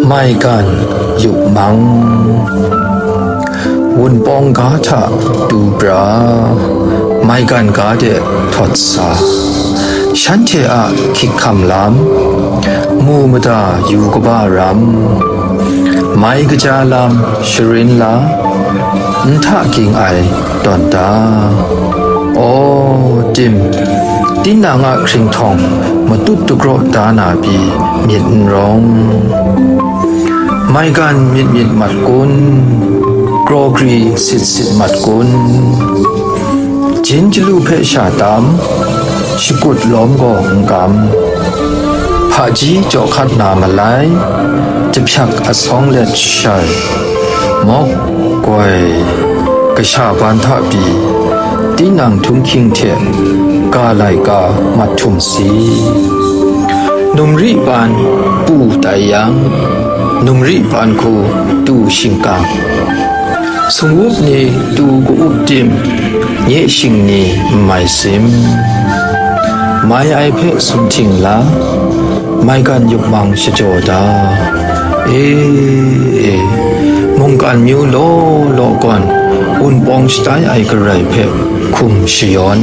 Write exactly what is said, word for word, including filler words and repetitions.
Maigan yup mang. Wunpawng ga hta du bra, maigan ga de htawt sa, shanhte a hkyik hkam lam, mu mada yu kaba ram, mai kaja lam sharin la, nta ging ai tawn ta. Aw, tim, tinang a hkringhtawng matut dagraw da na pyi myit n rawng. Maigan myit myit mat kun, krawgri sit sit mat kun, jin chyalu hpe sha tam, shakut lawm gaw n kam, hpaji jaw hkat na malai, jahpyak asawng let shai, mawk goi, kasha ban hta pyi, tinang htunghking hte ga laika mat htum si. Numri ban pu tai yang, numri ban hku tu shingkang, sungwup ni tu ka-up tim, nye shing ni n mai sim. Mai ai hpe sumhting la, maigan yup mang shajaw da. E, e, mungkan myu law law gawn, wunpawng shatai ai garai hpe hkum shayawn.